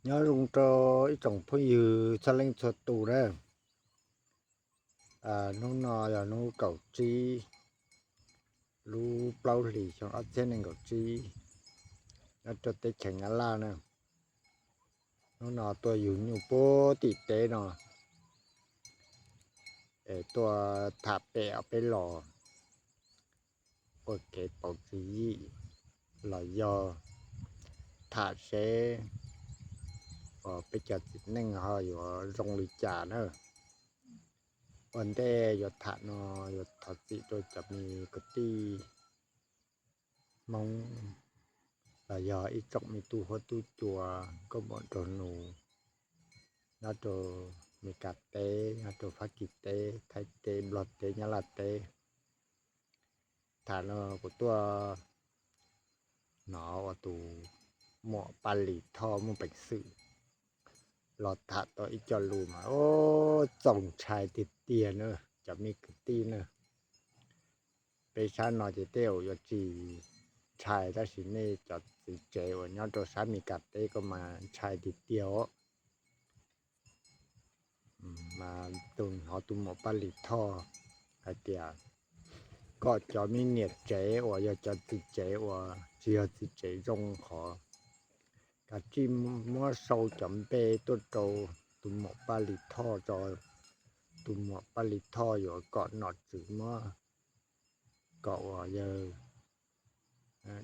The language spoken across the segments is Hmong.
Nyob zoo rau ib tsoom phooj ywg txhua leej txhua tus na. Hnub no yog hnub kaum tsib lub plaub hlis xyoo ob txhiab nees nkaum tsib, nyob rau teb chaws Nyab Laj na. Hnub no tuaj yug nyuj puag tim teb no, es tuaj tham pem ob peb los ua kev pauv tswv yim los yog tham seb peb cov txiv neej ho yuav zoo li cas na. Ua ntej yuav tham no yuav thov txim rau cov me kwv tij Hmoob los yog ib tsoom me tub huab tub cua nkauj muam nraug nus nyob rau Meskas teb, nyob rau Fab Kis teb, Thaib teb, Nplog teb, Nyab Laj teb. Tham no kuv tuaj hnov uas tus muam Paj Lis Thoj muaj peev xwm los tham tau ib co lus mas ua txaus ntshai tiag tiag na cov me kwv tij na. Peb sab no ces tej zaum yuav tsis ntshai tab sis nej cov txiv tsev uas nyob rau sab Meskas teb ko mas ntshai tiag tiag os. Mas tus hnov tus muam Paj Lis Thoj hais tias kom cov me niam tsev uas yog cov txiv tsev uas tsis yog txiv tsev zoo qhov kav tsij muab sau cov npe tuaj rau tus muam Paj Lis Thoj tso. Tus muam Paj Lis Thoj yuav kom nom tswv muab, kom uas yawg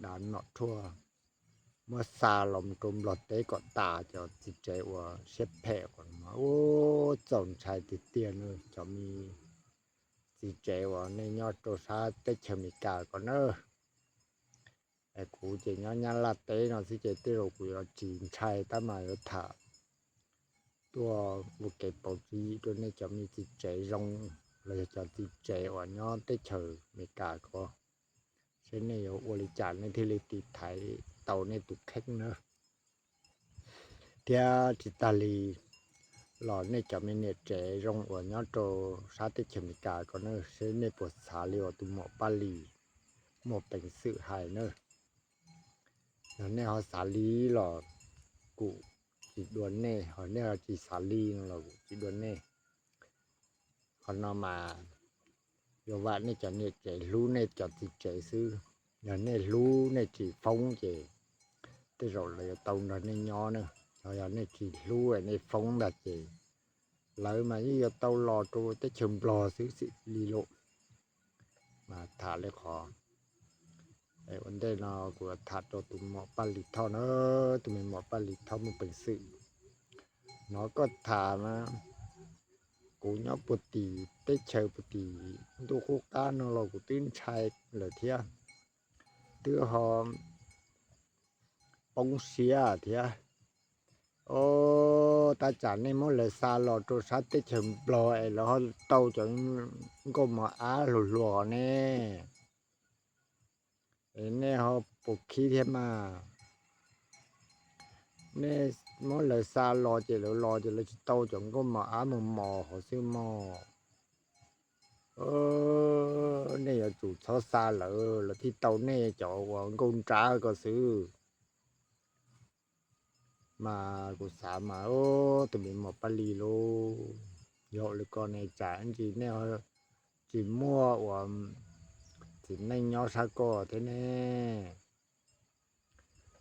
Dav Nom Rhuaj muab xa los rau Nplog teb kom tas cov txiv tsev uas siab phem uas ua txaus ntshai tiag tiag na cov me txiv tsev uas nej nyob rau sab teb chaws Amelikas ko na. Es kuv ces nyob Nyab Laj teb no xwb ces tej zaum kuv yuav tsis ntshai tab mas yuav tham tuaj ua kev pauv tswv yim rau nej cov me txiv tsev zoo los yog cov txiv tsev uas nyob teb chaws Amelikas ko, seb nej yuav ua li cas nej thiaj li tiv thaiv tau nej tus kheej na. Thiab tsis tag li los nej cov me niam tsev zoo uas nyob rau sab teb chaws Amelikas ko na, seb nej puas xav li uas tus muam Paj Lis muaj peev xwm hais na. Yog nej ho xav li los kuv tsis dua nej, ho nej ho tsis xav li no los kuv tsis dua nej. Qhov no mas yuav vam nej cov niam tsev hlub nej cov txiv tsev xwb. Yog nej hlub nej tsis foob ces tej zaum lawv yuav tau nrog nej nyob na. Ho yog nej tsis hlub nej foob ntag ces lawv mas yeej yuav tau los rau teb chaws Nplog xwb xwb li lauj. Mas tham li qhov ua ntej no kuv tham rau tus muam Paj Lis Thoj na, tus me muam Paj Lis Thoj muaj peev xwm. Hnov koj tham mas kuv nyob puag tim teb chaws puag tim ntuj qub qab no los kuv twb ntshai lawm thiab, twb ho poob siab thiab. Os, tab tsam nej muab lawv xa los rau sab teb chaws Nplog es lawv ho tau cov nkauj mos ab hluas hluas ne, es nej ho puas khib thiab mas. Nej muab lawv xa los ces lawv los ces lawv tsis tau cov nkauj mos ab mos mos hov xwb mog. Nej yuav tsum txhob xa lawv, lawv thiaj tau nej cov uas nkauj nrab ko xwb. Mas kuv xav mas tus me muam Paj Lis lauj, yog li ko ne tsam ntsis nej tsis muaj uas txiv neej nyob sab ko thiab ne.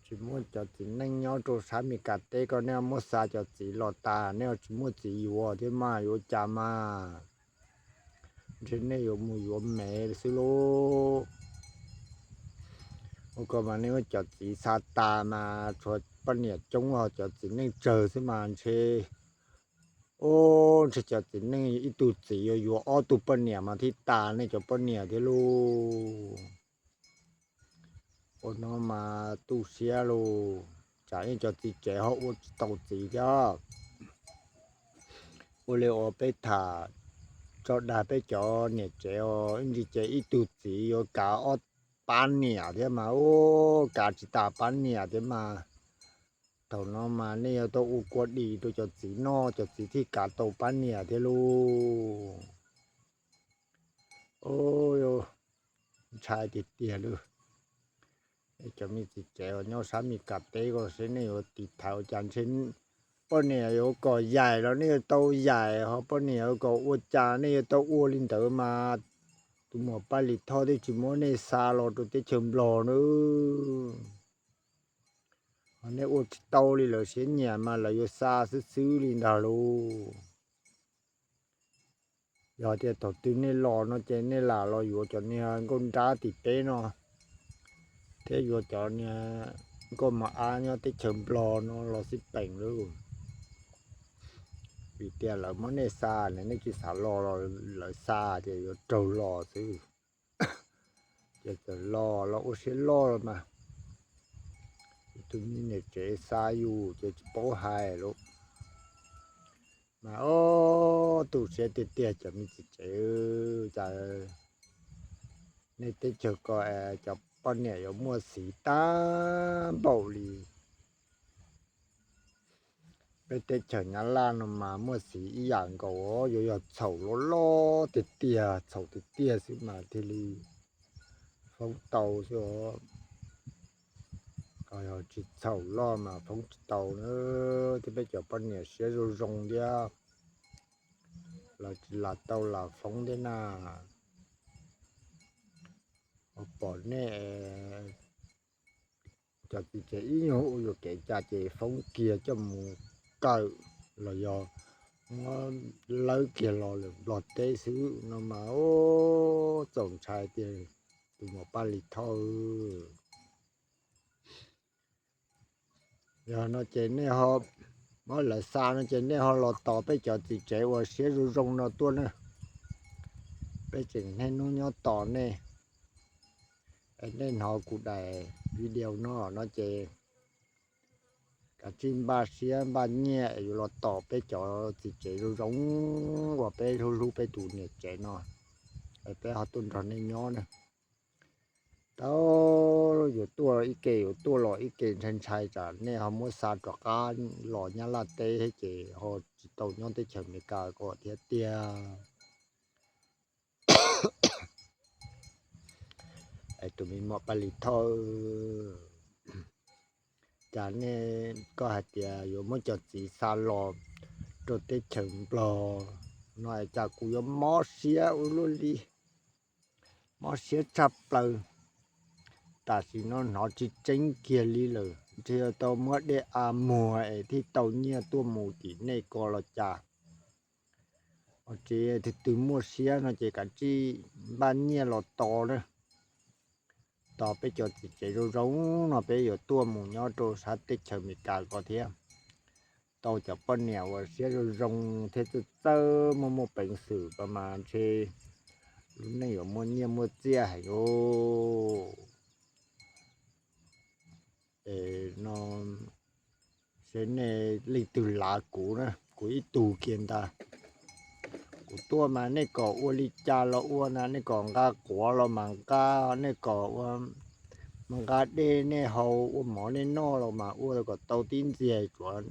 Tsis muaj cov txiv neej nyob rau sab Meskas teb ko, nej muab xa cov txiv los tas nej tsis muaj txiv yuav thiab mas yuav cas mas. Ntshe nej yuav mus yuav mev xwb lauj. Ua ko mas nej muab cov txiv xa tas mas tshuav poj niam coob ho cov txiv neej tsawg xwb mas ntshe, ub, ntshe cov txiv neej ib tug txiv yuav yuav ob tug poj niam mas thiaj tas nej cov poj niam thiab lauj. Ua no mas tu siab lauj, tsam ib cov txiv tsev ho ua tsis tau txiv thiab. Ua li uas peb tham tso dag peb cov niam tsev os, ib ntsis ces ib tug txiv yuav kav ob pab niam thiab mas, ub, kav tsis tas pab niam thiab mas. Thaum no mas nej yuav tau ua kua dis rau cov txiv noj, cov txiv thiaj kav tau pab niam thiab lauj. Ntshai tiag tiag lauj. Cov me txiv tsev uas nyob sab Meskas teb ko seb nej yuav tiv thaiv ua cas ntshe poj niam yuav kom yaim los nej yuav tau yaim, ho poj niam yuav kom ua cas nej yuav tau ua li ntawd mas tus muam Paj Lis Thoj twb tsis muab nej xa los rau teb chaws Nplog na. Ho nej ua tsis tau li lawv siab nyiam mas lawv yuav xa xwb xwb li ntag lauj. Yog tias thaum twg nej los no ces nej lam los yuav cov niag nkauj nrab tim peb no thiab yuav cov niag nkauj mos ab nyob teb chaws Nplog no los xij peem lauj. Vim tias lawv muab nej xa ne, nej tsis xav los los lawv xa ces yuav raug los xwb. Ces txawm los los ua siab loj los mas, tus me niam tsev xa yus ces tsis paub hais lauj. Mas ob tug siab tiag tiag cov me txiv tsev, cas nej teb chaws ko cov poj niam yuav muaj xiv tag npaum li. Peb teb chaws Nyab Laj no mas muaj xiv ib yam nkaus, yuav yog txhaum loj loj tiag tiag, txhaum tiag tiag xwb mas thiaj li foob tau xwb os. Yog tsis txhaum loj mas foob tsis tau na. Thiab peb cov poj niam siab zoo zoo thiab, los tsis lam tau lam foob thiab na. Pom nej cov txiv tsev ib nyuag ua yuam kev cas ces foob kiag coj mus kawm los yog muab lawb kiag los lawm Nplog teb xwb no mas, txaus ntshai tiag tus muam Paj Lis Thoj. Yog no ces nej ho, muab lawv xa no ces nej ho los tos peb cov txiv tsev uas siab zoo zoo no tuaj na. Peb tseem niaj hnub nyob tos nej. Nej hnov kuv daim video no no ces kav tsij npaj siab npaj nyiaj es yuav los tos peb cov txiv tsev zoo zoo uas peb hlub hlub peb tus niam tsev no, es peb ho tuaj nrog nej nyob na. Tau yuav tuaj ib ke yuav tuaj los ib ke ntshai ntshai tsam nej ho muab xa rov qab los Nyab Laj teb thiab ces ho tsis tau nyob teb chaws Amelikas ko thiab tiag. Es tus me muam Paj Lis Thoj, cas nej, koj hais tias yuav muab cov txiv xa los rau teb chaws Nplog no es cas kuv yuav mob siab ua luaj li, mob siab tshaj plaws. Tam sim no hnov tsis tseeb kiag li lawm, ntshe yuav tau muab dej a muag es thiaj tau nyiaj tuaj mus tim nej ko los cas. Ua tsev twg twg muaj siab no ces kav tsij npaj nyiaj los tos na. Tos peb cov txiv tsev zoo zoo no peb yuav tuaj mus nyob rau sab teb chaws Amelikas ko thiab. Tau cov poj niam uas siab zoo zoo thiab txawj txawj muaj muaj peev xwm ko mas ntshe lub neej yuav muaj nyiaj muaj txiaj heev lauj. Es no, seb nej leej twg lav kuv na, kuv ib tug kiag ntag. Kuv tuaj mas nej kom ua li cas los ua na, nej kom nqa quav los mas nqa, nej kom ua, mas nqa dej nej haus, ua mov nej noj los mas ua kom tau tib ntxiag tsuav.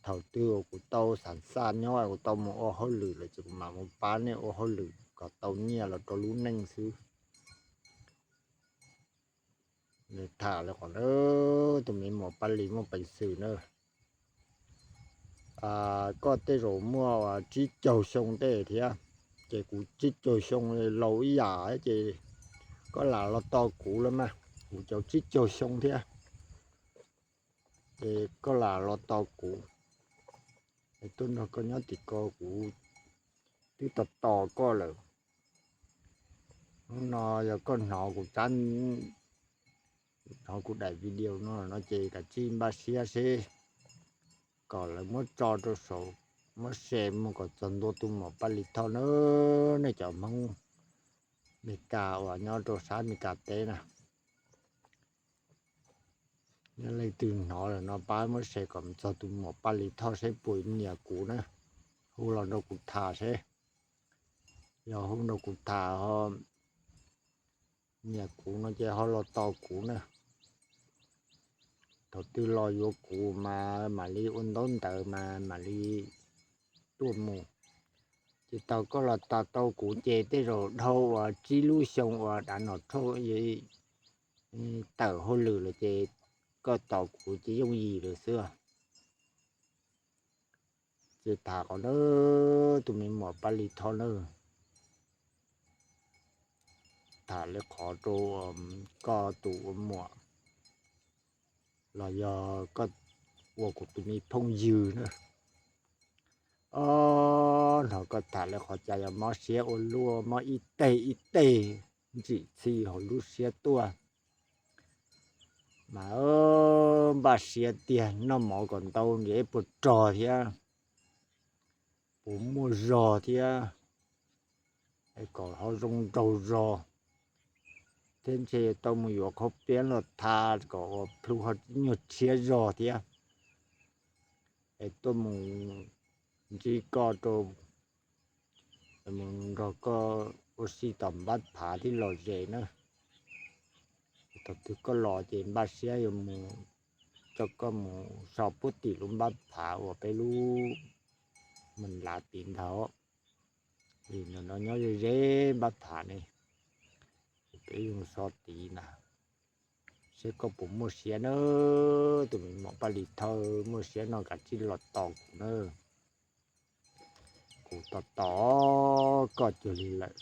Thaum twg kuv tau xav xa nyob kuv tau mus ua hauj lwm lawm ces kuv mam mus pab nej ua hauj lwm kom tau nyiaj los rau lub neej xwb. Nws tham li qhov tus me muam Paj Lis muaj peev xwm na. Koj tej zaum muaj tsib caug xyoo tej thiab, ces kuv tsib caug xyoo laus ib yam ces koj lam los tos kuv los mas, kuv cov tsib caug xyoo thiab. Ces koj lam los tos kuv, es tuaj nrog koj nyob tim ko kuv twb tos tos koj lawm. Hnub no yog koj hnov kuv tsab, hnov kuv daim video no no ces kav tsij npaj siab seb kom lawv muab tso rau saum, muab share mus kom txog ntua tus muam Paj Lis Thoj na. Nej cov Hmoob Meskas uas nyob rau sab Meskas teb na, yog leej twg hnov lawm no pab muab share kom txog tus muam Paj Lis Thoj seb puas nyiam kuv na, hu los nrog kuv tham seb. Yog hu nrog kuv tham ho nyiam kuv no ces ho los tos kuv na. Thaum twg los yuav kuv mas mam li ua ntaub ntawv mas mam li tuaj mus. Ces thaum koj los tos tau kuv ces tej zaum dhau uas tsib lub xyoo uas dav nom rhauj tawm hauj lwm lawm ces koj tos kuv ces yooj yim lawm xwb. Ces tham qhov na, tus me muam Paj Lis Thoj na, tham li qhov rau koj tus ua muam los yog koj ua kuv tus me phooj ywg na. Ob hnov koj tham li qhov cas yog mob siab ua luaj, mob ib teg ib teg, ntsim txhij hauv lub siab tuaj. Mas npaj siab tiag, noj mov kom ntau nkev puas rog thiab, puas muaj zog thiab, kom ho zoo nraug zog thiab. Ntshe tau mus yuav qhaub piab los tha kom ua plhu ho nyuag tshiab zog thiab. Es tuaj mus ntsib koj rau, mus nrog koj ua si tom npab phav thiab lom zem na. Thaum twg koj los ces npaj siab yuav mus coj koj mus so puag tim lub npab phav uas peb lub me lav tid ntag. Vim ntawm no nyob ze ze npab phav ne, peb yuav so tid ntag. Seb koj puas muaj siab na, tus me muam Paj Lis Thoj, muaj siab no kav tsij los tos kuv na. Kuv tos tos koj cuag li lawm,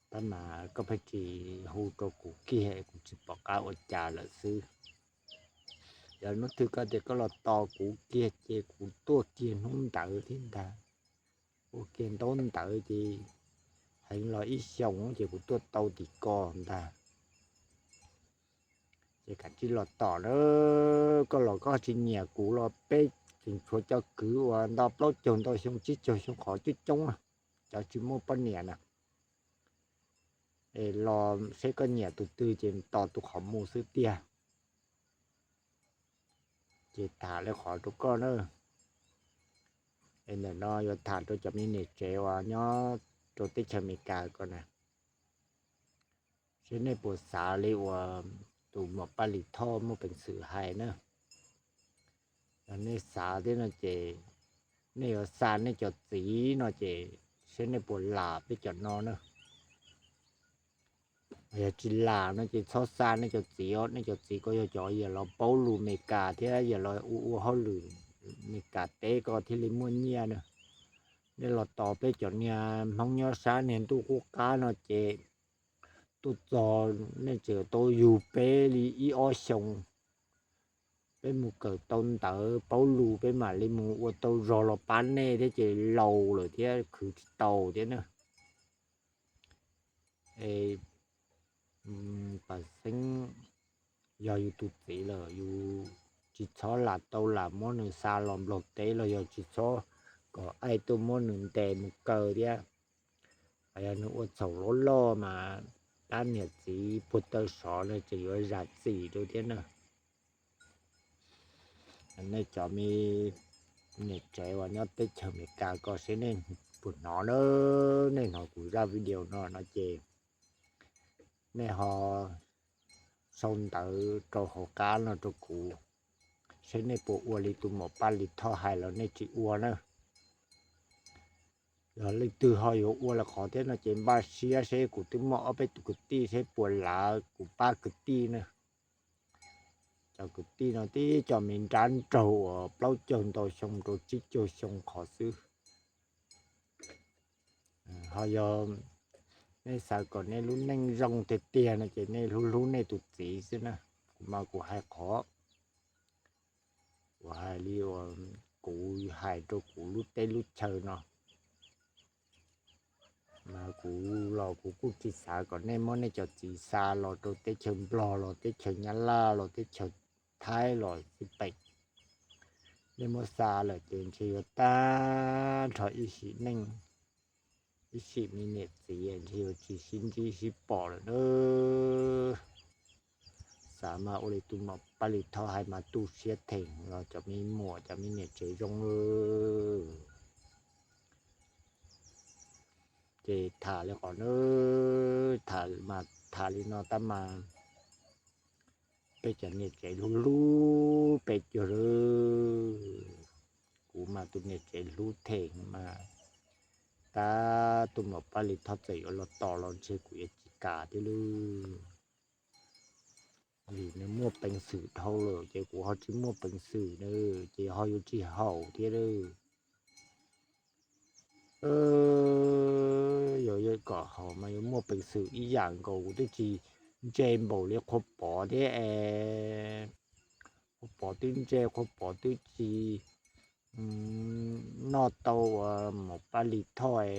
tab mas koj pheej tsis hu rau kuv kiag, kuv tsis pom qab ua cas lawm xwb. Yog hnub twg koj tias koj los tos kuv kiag ces kuv tuaj kiag hnub ntawd thiab ntag. Ua kiag ntaub ntawv ces heev los ib xyoos ces kuv tuaj tau tim ko ntag. Ces kav tsij los tom na, koj los koj tsis nyiam kuv los peb tseem tshuav cov kwv uas nto plaub caug ntau xyoo tsib caug xyoo qhov coob coob, cov tsis muaj poj niam na. Es los seb koj nyiam tus twg ces tos tus qhov mus xwb tiag. Ces tham li qhov rau koj na. Es ntawm no yuav tham rau cov me niam tsev uas nyob rau teb chaws Amelikas ko na, seb nej puas xav li uas tus muam Paj Lis Thoj muaj peev xwm hais na. Yog nej xav thiab no ces nej yuav xa nej cov txiv no ces seb nej puas lam peb cov no na. Yog tsis lam no ces txhob xa nej cov txiv os, nej cov txiv ko yog cov yam los paub lus Amelikas thiab yam los ua ua hauj lwm Amelikas teb ko thiaj li muaj nyiaj na. Nej los tos peb cov niag Hmoob nyob sab niag ntuj qub qab no ces tuaj txog nej tseem tau yug peb li ib ob xyoos, peb mus kawm tau ntawv paub lus peb mam li mus ua tau zog los pab nej thiab ces laus lawm thiab khwv tsis tau thiab na. Es pam xeeb, yog yus tus txiv lawm yus tsis txhob lam tau lam muab nws xa los Nplog teb los yog tsis txhob kom aim tuaj muab nws ntes mus kaw thiab. Yog nws ua txhaum loj loj mas dab niam txiv puag taw sov no tseem yuav zam txim rau thiab na. Nej cov me niam tsev uas nyob teb chaws Amelikas ko seb nej puas hnov na, nej hnov kuv zaj video no no ces nej ho sau ntawv rau hauv qab no rau kuv, seb nej puas ua li tus muam Paj Lis Thoj hais los nej tsis ua na. Yog leej twg ho yuav ua li qhov thiab no ces npaj siab seb kuv twb muaj ob peb tus kwv tij seb puas lav kuv pab kwv tij na. Cov kwv tij no tib cov me nrab nraug uas plaub caug ntau xyoo rau tsib caug xyoo qhov xwb. Ho yog nej xav kom nej lub neej zoo tiag tiag no ces nej hlub hlub nej tus txiv xwb na. Kuv mas kuv hais qhov, kuv hais li uas kuv hais rau kuv lub teb lub chaw no. Mas kuv los kuv kuj tsis xav kom nej muab nej cov txiv xa los rau teb chaws Nplog los teb chaws Nyab Laj los teb chaws Thaib los xij peem. Nej muab xa lawm ces ntshe yuav tag nrho ib sim neej, ib sim me niam txiv ntshe yuav tsis sib ntsib sib pom lawm na. Xav mas ua li tus muam Paj Lis Thoj hais mas tu siab theem los cov me muam cov me niam tsev zoo. Ces tham li qhov na, tham mas tham li no tab mas peb cov niam tsev hlub hlub peb cuag li. Kuv mas tus niam tsev hlub theem mas tab tus muam Paj Lis Thoj txawm yuav los tos los ntshe kuv yuav tsis kam thiab lawm. Vim nws muaj peev xwm dhau lawm ces kuv ho tsis muaj peev xwm na, ces ho yuav tsis haum thiab. Yog kom haum mas yuav muaj peev xwm ib yam nkaus, kuv twb tsis ntse npaum li Qhua Pov thiab es. Qhua Pov twb ntse, Qhua Pov twb tsis noj tau uas maum Paj Lis Thoj.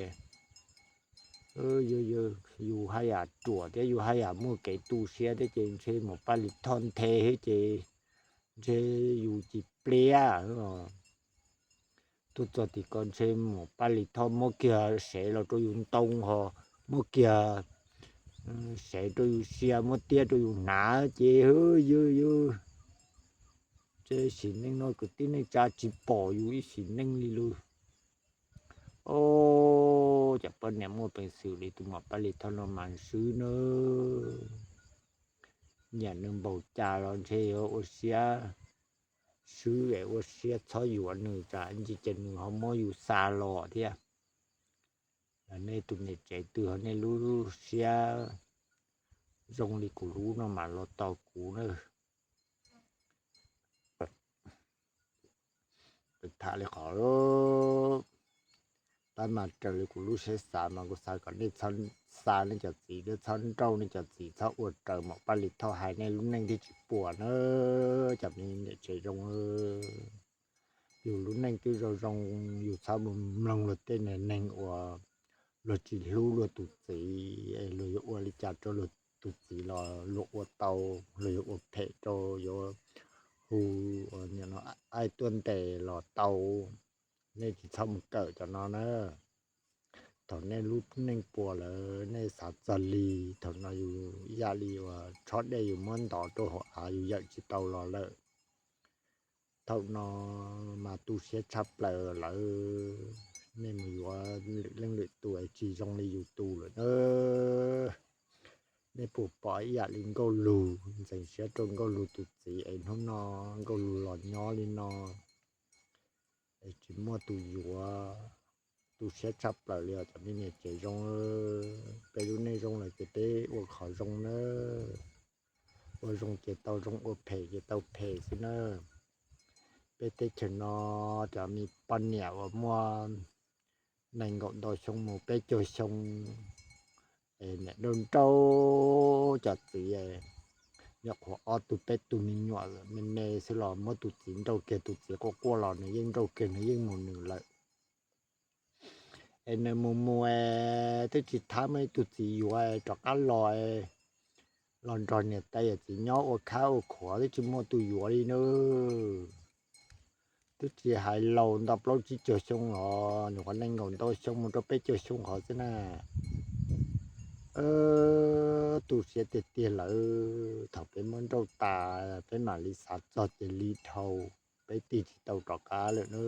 Yus haj yam ruam thiab yus haj yam muaj kev tu siab thiab ces ntshe maum Paj Lis Thoj nthe thiab ces ntshe yus tsis pliab. Tuaj txog tim ko ntshe maum Paj Lis Thoj muab kiag sev los rau yus ntoo ho muab kiag sev rau yus sia, muab tiab rau yus hnav ces yus, yus, sim neej no kwv tij neej tsa tsis pom yus ib sim neej li lawm. Os, cov poj niam muaj peev xwm li tus maum Paj Lis Thoj no mas swb nawb. Nyiam nws npaum cas los ntshe yuav ua siab swb es ua siab txhob yuav nws tsam ib ntsis ces nws ho muab yus xa los thiab. Yog nej tus niam tsev twg ho nej lub siab zoo li kuv lub no mas los tos kuv na. Tham li qhov tab mas raws li kuv lub siab xav mas kuv xav kom nej txhob xa nej cov txiv thiab txhob nrauj nej cov txiv, txhob ua raws maum Paj Lis Thoj hais, nej lub neej thiaj tsis puas na. Cov me niam tsev zoo, yus lub neej twb zoo zoo, yus txhob mus mloog luag tej niag neeg uas luag tsis hlub luag tus txiv es luag yuav ua li cas rau luag tus txiv los luag ua tau, luag yuav ua phem rau, yuav hu ua niam no aib tuaj ntes los tau. Nej tsis txhob mus kawm cov no na. Thaum nej lub neej puas lawm nej xav txog li, thaum no yus ib yam li uas tshob dej yus muab ntov rau hauv av yus yawm tsis tau los lawm. Thaum no mas tu siab tshaj plaws lawm, nej mus yuav lwm leej lwm tus tsis zoo li yus tus lawm na. Nej puas pom ib yam li Nkauj Lug, ntxeev siab rau Nkauj Lug tus txiv es hnub no Nkauj Lug los nyob li no es tsis muaj tus yuav. Tu siab tshaj plaws li os cov me niam tsev zoo. Peb lub neej zoo lawm ces peb ua qhov zoo na. Ua zoo ces tau zoo, ua phem ces tau phem xwb na. Peb teb chaws no cov me poj niam uas muaj nees nkaum ntau xyoo mus peb caug xyoo es niam nrauj nrauj cov txiv, nyuam qhuav ob tug peb tug me nyuam me me xwb los muab tus txiv nrauj kiag, tus txiv quaj quaj los nws yeej nrauj kiag, nws yeej mus nws lawm. Es nws mus mus es twb tsis thab muaj ib tug txiv yuav rov qab los, los nrog niam tais yawm txiv nyob ua khab ua khuav twb tsis muaj tus yuav li na. Twb tsis hais laus ntau plaub tsib caug xyoo los nyuam qhuav nees nkaum ntau xyoo mus rau peb caug xyoo qhov xwb na. Tu siab tiag tiag lawm, thaum peb muab nrauj tas peb mam li xav txog ces li dhau, peb tig tsis tau rov qab lawm na.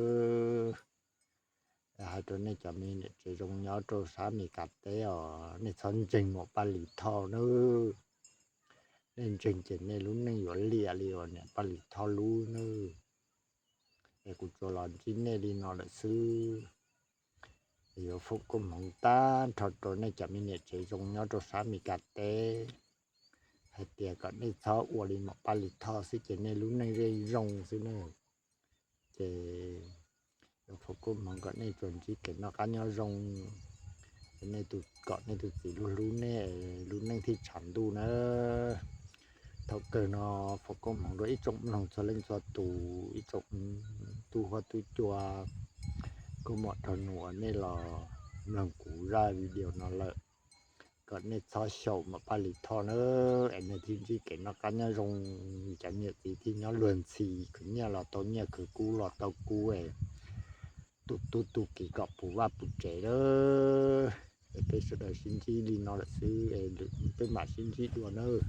Hais rau nej cov me niam tsev zoo nyob rau sab Amelikas teb os, nej txhob ntseeg maum Paj Lis Thoj nawb. Nej ntseeg ces nej lub neej yuav liam li uas niam Paj Lis Thoj lub nawb. Es kuv tsuas los ntsib nej li no lawm xwb. Yuav foom koob hmoov tag nrho rau nej cov me niam tsev zoo nyob rau sab Amelikas teb, hais tias kom nej txhob ua li maum Paj Lis Thoj xwb ces nej lub neej yeej zoo xwb na. Ces yuav foom koob hmoov kom nej tsuas ntsib kev noj qab nyob zoo, nej tus, kom nej tus txiv hlub hlub nej, lub neej thiaj tshav ntuj na. Thaum kawg no foom koob hmoov rau ib tsoom mloog txhua leej txhua tus, ib tsoom tub huab tub cua, nkauj muam nraug nus uas nej los mloog kuv zaj video no lawm, kom nej txhob xyaum maum Paj Lis Thoj na, es nej thiaj ntsib kev noj qab nyob zoo, cov niam txiv thiaj nyob luag ntxhi, khwv nyiaj los tau nyiaj, khwv kub los tau kub, es tu tub tu kiv kom puv vaj puv tsev na. Es peb sawv daws sib ntsib li no lawm xwb, es peb mam sib ntsib dua nawb.